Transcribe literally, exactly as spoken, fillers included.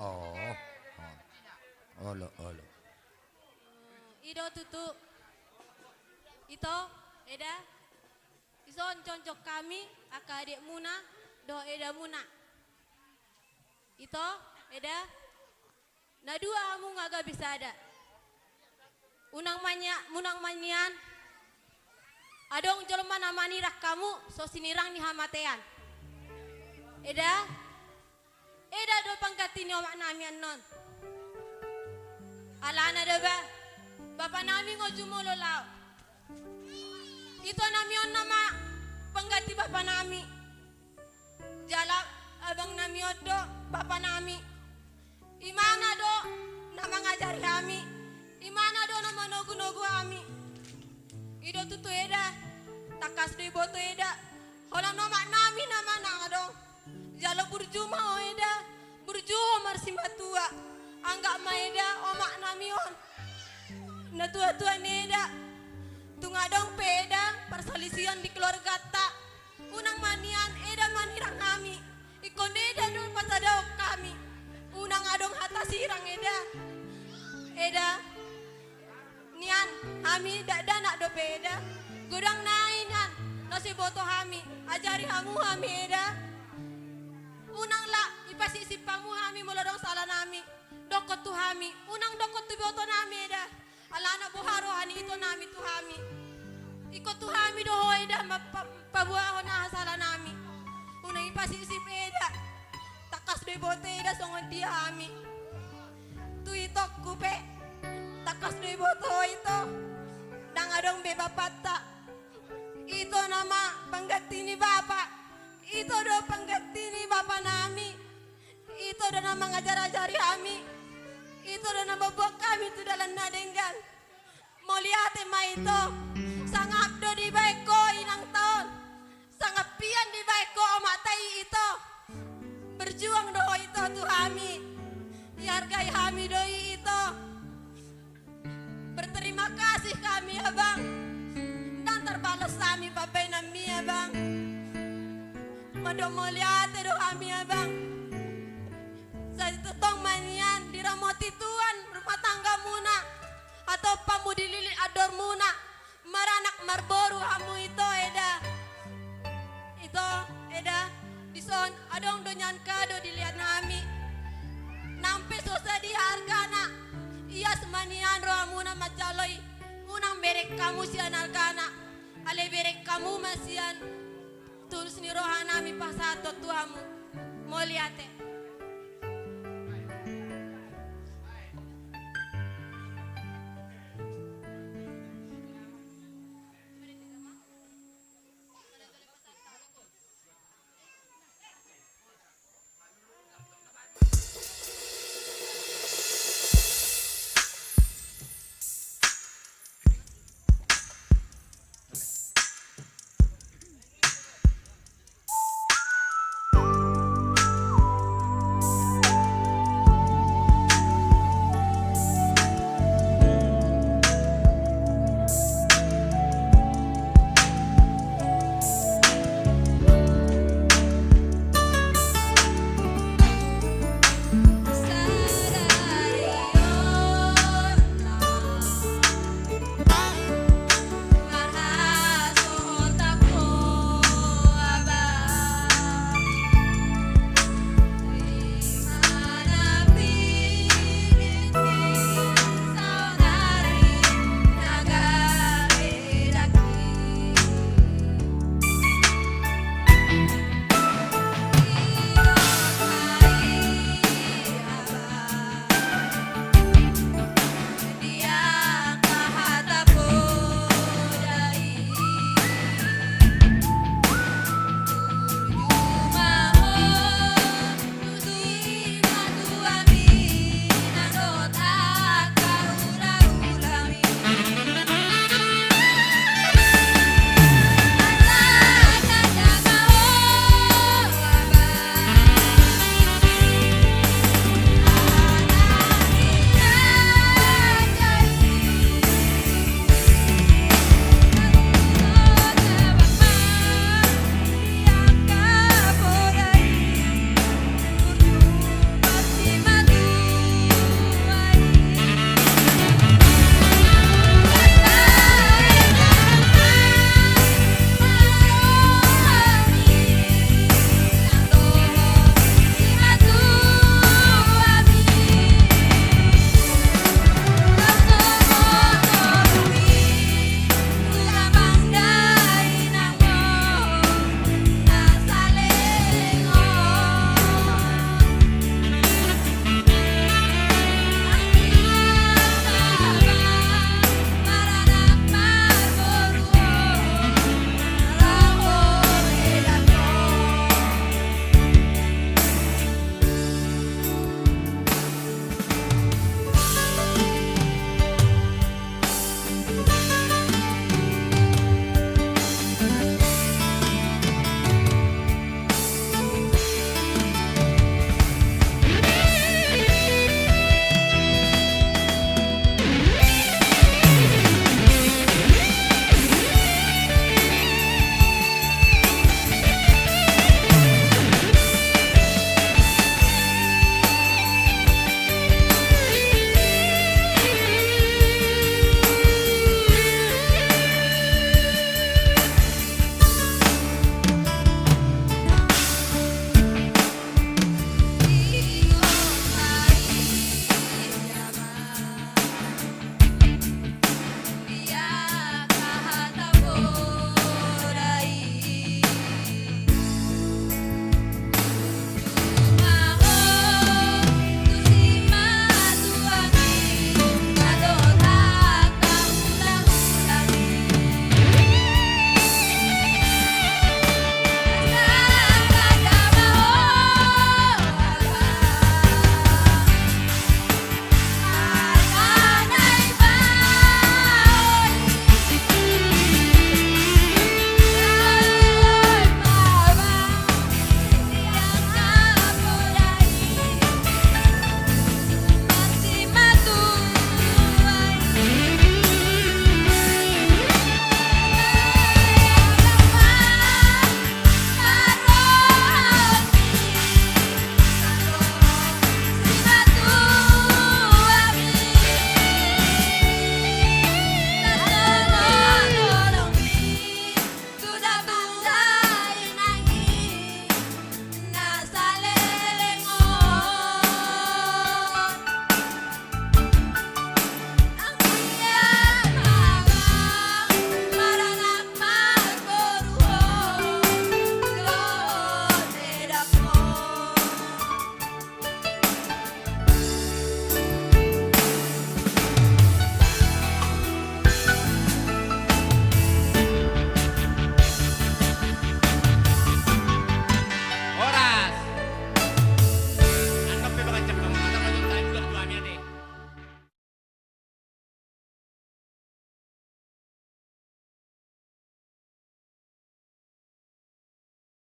Oh. Olo, olo. I do tutu. Ito, eda. Dison jongjong hami angka adekmuna dohot edamuna. Ito, eda. Na dua hamu nga gabe sada. Unang mania-, unang ma nian adong jolma na manirang hamu so sinirang ni hamatean. Eda, eda do pangganti ni omak nami annon. Alana do ba, bapa nami nga jumolo laho. Ito nami on nama pangganti bapa nami. Jala abang nami on do bapa nami. Imana do na mangajari hami. Imana do na manogunogu hami. I do tutu eda, tangkas do diboto eda. Holan omak nami nama na adong. Jala burju ma ho eda, burju ho marsimatua. Anggap ma eda omak nami on natuatua ni eda. Tung adong pe eda parsalisian di keluarganta, unang ma nian eda manirang hami. Ingkon eda do pasadahon hami. Unang adong hata sirang eda. Eda nian, hami dakdanak dope eda. Godang nai nian na so diboto hami. Ajari hamu hami eda. Unang la ipasipsip hamu hami molo adong sala nami. Dokkon tu hami, unang dokkon tu iboto nami eda. Alana boha roha ni ito nami tu hami. Ingkon tu hami do ho eda ma-, pa-, paboahon aha sala nami. Unang ipasipsip eda. Tangkas do diboto eda songon dia hami. Tu itongku pe tangkas do diboto ho ito. Ndang adong be bapanta. Ito nama pangganti ni bapa. Ito do pangganti ni bapa nami. Ito do na mangajarajari hami. Ito do na mamboan hami tu dalan na denggan. Mauliate ma ito. Sangap do dibaen ho inangta on. Sangap pian dibaen ho omakta i ito. Berjuang do ho ito tu hami. Dihargai hami do i ito. Berterima kasih kami, Abang. Ndang terbalas hami pambaenanmi, Abang. Mandok mauliate do hami, Abang. Sai tongtong ma nian diramoti Tuhan rumah tanggamuna. Hatop hamu dililit andormuna. Maranak marboru hamu ito eda. Ito eda. Dison adong do nian kado dilehon hami. Nang pe so sadia argana, ias ma nian rohamuna manjalo i. Unang bereng hamu sian argana. Alai bereng hamu ma sian tulus ni rohanami pasahathon tu hamu. Mauliate.